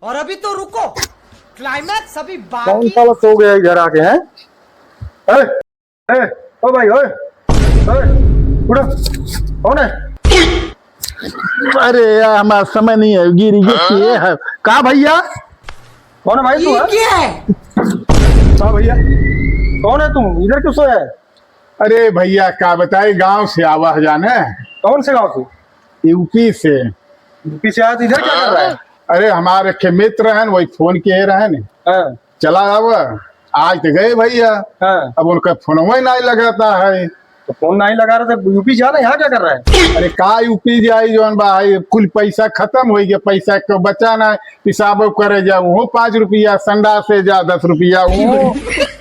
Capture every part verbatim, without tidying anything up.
और अभी तो रुको, climax अभी बाकी। कौन साला सो गया इधर आके, हैं? ए, ए, ओ भाई, ओए, ओए, उठो। कौन है? अरे यार, हमारा समय नहीं है, गिर गया। हाँ? ये है का भैया? कौन है भाई तू, ये हैं? क्या है? का भैया? कौन है तू? इधर क्यों सोया है? अरे भैया, का बताई, गांव से आवा है जाने। कौन से गांव से? यूपी से। यूपी से आया तो इधर क्या कर रहा है? अरे, हमारे के मित्र हैं, वही फोन किए रहे ने। हाँ। चला आवा, आज तो गए भैया। हाँ। अब उनका फोनवा ही नहीं लगाता है। तो फोन नहीं लगा रहे तो यूपी जाना, यहाँ क्या कर रहा है? अरे, का यूपी जाई, जौन बा, है, कुल पैसा खत्म हो गया, पैसा को बचा ना, पेशाब करे जाओ, वो पाँच रुपया, संडास से जा दस रुपया, वो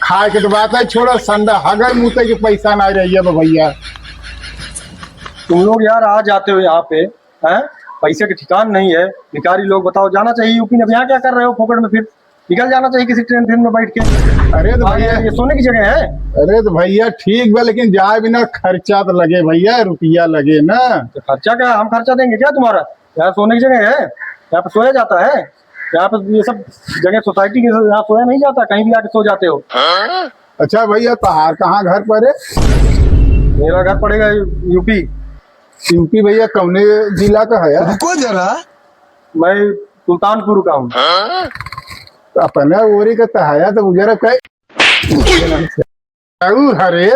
खाए के तो बात है, छोड़ो, संडा, हगै मूते के पैसा ना रहिए बा भैया। तुम लोग यार आ जाते हो यहाँ पे, हैं? पैसे के ठिकान नहीं है, भिखारी लोग, बताओ, जाना चाहिए यूपी में। अब यहाँ क्या कर रहे हो फोकट में? फिर निकल जाना चाहिए किसी ट्रेन, ट्रेन में बैठ के। अरे तो हाँ, भैया, ये सोने की जगह है। अरे तो भैया, ठीक बा, लेकिन जाए बिना खर्चा तो लगे भैया, रुपया लगे ना। तो खर्चा क्या, हम खर्चा देंगे क्या तुम्हारा? यहाँ सोने की जगह है, यहाँ पे सोया जाता है, यहाँ पे ये सब जगह सोसाइटी के यहाँ सोया नहीं जाता, कहीं भी आके सो जाते हो। अच्छा भैया, तोहार कहाँ घर पड़े? मेरा घर पड़ेगा यूपी। यूपी भैया, कौने जिला का है यार? रुको जरा। मैं सुल्तानपुर का हूँ। अपने ओरी का तहाया तो गुजरा कहे। अउ हरे,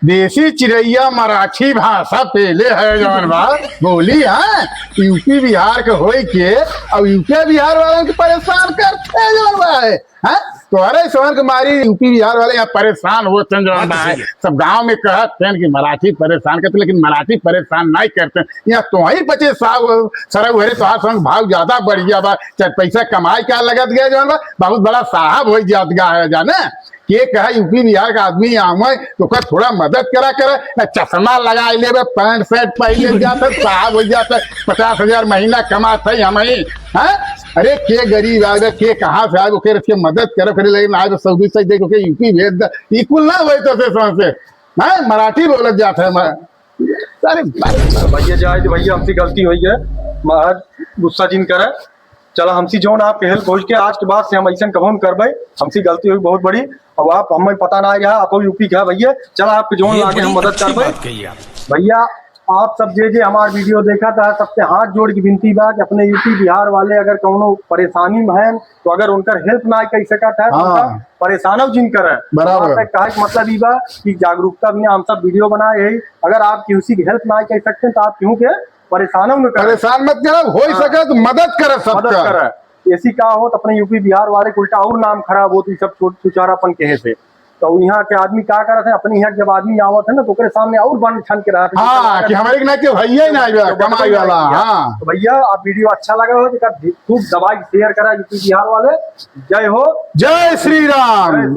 देसी चिरैया मराठी भाषा पेले है जौन बा, बोली, हाँ, यूपी बिहार के होई के, अब यूपी बिहार वालन के परेशान करते जौन बा है, हाँ? तोहरे सोहर के मारी यूपी बिहार वाले यहाँ परेशान होत हैं जौन बा है। सब गाँव में कहत हैं कि मराठी परेशान करते, लेकिन मराठी परेशान नहीं करते। यहाँ तोही पचे साहब सरऊ हरे, तोहार संग भाव ज्यादा बढ़ गया बा, चाहे पैसा कमाए का लगत गया जौन बा, बहुत बड़ा साहब हो जात गया है जाने। के कहा यूपी बिहार का आदमी आवे तो ओकर थोड़ा मदद करा करे, ना चश्मा लगाए लेबे, पैंट शर्ट पहन ले जात है, साहब हो जात है, पचास हजार महीना कमात है हम ही, हाँ? अरे के गरीब आवे, के कहाँ से आवे, ओके रख के मदद करे करे, लेकिन आज सऊदी से देख के यूपी भेज दे, ई कुल ना होए तो से समझ से, हाँ? मराठी बोलत जात है मैं। अरे भाई। भैया जाए तो भैया हमसे गलती हुई है, महाराज गुस्सा जिन करे। चला हमसे जौन आपके हेल्प हो सके, आज के बाद से हम ऐसा कबहूँ न करबे। हमसे गलती हुई बहुत बड़ी। अब आप हमें पता ना रहा, आप यूपी का भैया, चला आपके जौन ये लागे हम बड़ी मदद अच्छी करबे। बात कही आप। भैया आप सब जे जे हमार वीडियो देखा था, सबसे हाथ जोड़ के विनती बा कि अपने यूपी बिहार वाले अगर कौनो परेशानी में हैं तो अगर उनकर हेल्प ना कर सकत है तो हाँ। उनका परेशानव जिन करे। बराबर। हमार कहे के मतलब ई बा कि जागरूकता भी हम सब वीडियो बनाए है, अगर आप किसी की हेल्प ना कर सकते हैं तो आप क्यों के परेशानव न करे। परेशान मत करो, हो हाँ। सके तो मदद करे मदद सबका। करे। ऐसी का हो तो अपने यूपी बिहार वाले के उल्टा और नाम खराब होत, ई सब चोर चुचारापन कहे से। तो यहाँ के आदमी का करत है, अपने यहाँ जब आदमी आवत है ना, तो ओकरे सामने और बन ठन के रहत है। हाँ, कि हमारे के ना के भैया ही ना आइबा, तो कमाई वाला, हाँ। तो भैया, आप वीडियो अच्छा लगा हो, तो खूब दबाई, शेयर करा यूपी बिहार वाले। जय हो। जय श्री राम। जय श्री